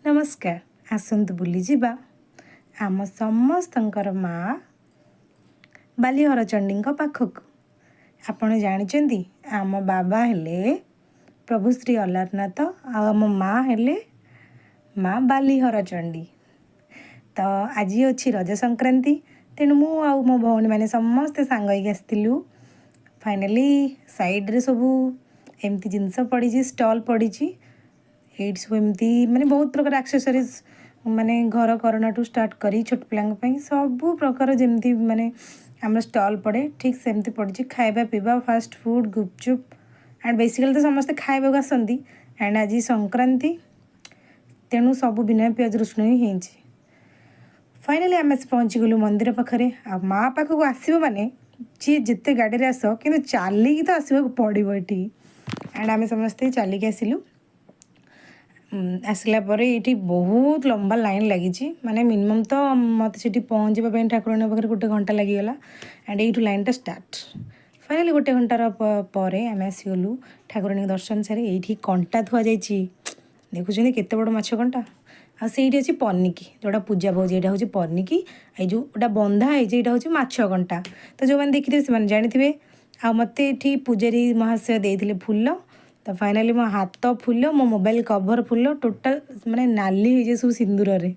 ନମସ୍କାର। ଆସନ୍ତୁ ବୁଲିଯିବା ଆମ ସମସ୍ତଙ୍କର ମା ବାଲିହର ଚଣ୍ଡୀଙ୍କ ପାଖକୁ। ଆପଣ ଜାଣିଛନ୍ତି, ଆମ ବାବା ହେଲେ ପ୍ରଭୁ ଶ୍ରୀ ଅଲାରନାଥ ଆଉ ଆମ ମା ହେଲେ ମା ବାଲିହର ଚଣ୍ଡୀ। ତ ଆଜି ଅଛି ରଜ ସଂକ୍ରାନ୍ତି, ତେଣୁ ମୁଁ ଆଉ ମୋ ଭଉଣୀମାନେ ସମସ୍ତେ ସାଙ୍ଗ ହେଇକି ଆସିଥିଲୁ। ଫାଇନାଲି ସାଇଡ଼୍ରେ ସବୁ ଏମିତି ଜିନିଷ ପଡ଼ିଛି, ଷ୍ଟଲ୍ ପଡ଼ିଛି। ଏଇଠି ସବୁ ଏମିତି ମାନେ ବହୁତ ପ୍ରକାର ଆକ୍ସେସରିଜ୍, ମାନେ ଘର କରଣାଠୁ ଷ୍ଟାର୍ଟ କରି ଛୋଟ ପିଲାଙ୍କ ପାଇଁ ସବୁ ପ୍ରକାର, ଯେମିତି ମାନେ ଆମର ଷ୍ଟଲ୍ ପଡ଼େ, ଠିକ୍ ସେମିତି ପଡ଼ିଛି। ଖାଇବା ପିଇବା, fast food, gupchup and basically ତ ସମସ୍ତେ ଖାଇବାକୁ ଆସନ୍ତି। ଆଣ୍ଡ ଆଜି ସଂକ୍ରାନ୍ତି, ତେଣୁ ସବୁ ବିନା ପିଆଜ ରସୁଣ ହିଁ ହେଇଛି। ଫାଇନାଲି ଆମେ ଆସି ପହଞ୍ଚିଗଲୁ ମନ୍ଦିର ପାଖରେ। ଆଉ ମା ପାଖକୁ ଆସିବ ମାନେ ଯିଏ ଯେତେ ଗାଡ଼ିରେ ଆସ, କିନ୍ତୁ ଚାଲିକି ତ ଆସିବାକୁ ପଡ଼ିବ ଏଠି। ଆଣ୍ଡ ଆମେ ସମସ୍ତେ ଚାଲିକି ଆସିଲୁ। ଆସିଲା ପରେ ଏଇଠି ବହୁତ ଲମ୍ବା ଲାଇନ୍ ଲାଗିଛି। ମାନେ ମିନିମମ୍ ତ ମୋତେ ସେଠି ପହଞ୍ଚିବା ପାଇଁ ଠାକୁରାଣୀଙ୍କ ପାଖରେ ଗୋଟେ ଘଣ୍ଟା ଲାଗିଗଲା। ଆଣ୍ଡ ଏଇଠୁ ଲାଇନ୍ଟା ଷ୍ଟାର୍ଟ। ଫାଇନାଲି ଗୋଟେ ଘଣ୍ଟାର ପରେ ଆମେ ଆସିଗଲୁ। ଠାକୁରାଣୀଙ୍କ ଦର୍ଶନ ସାରି ଏଇଠି କଣ୍ଟା ଥୁଆଯାଇଛି। ଦେଖୁଛନ୍ତି କେତେ ବଡ଼ ମାଛ କଣ୍ଟା। ଆଉ ସେଇଠି ଅଛି ପନିକି, ଯେଉଁଟା ପୂଜା ପାଉଛି। ଏଇଟା ହେଉଛି ପନିକି। ଏଇ ଯେଉଁଟା ବନ୍ଧା ହେଇଛି, ଏଇଟା ହେଉଛି ମାଛ କଣ୍ଟା। ତ ଯେଉଁମାନେ ଦେଖିଥିବେ, ସେମାନେ ଜାଣିଥିବେ। ଆଉ ମୋତେ ଏଠି ପୂଜାରୀ ମହାଶୟ ଦେଇଥିଲେ ଫୁଲ। ତ ଫାଇନାଲି ମୋ ହାତ ଫୁଲ, ମୋ ମୋବାଇଲ କଭର ଫୁଲ, ଟୋଟାଲ ମାନେ ନାଲି ହେଇଯାଏ ସବୁ ସିନ୍ଦୁରରେ।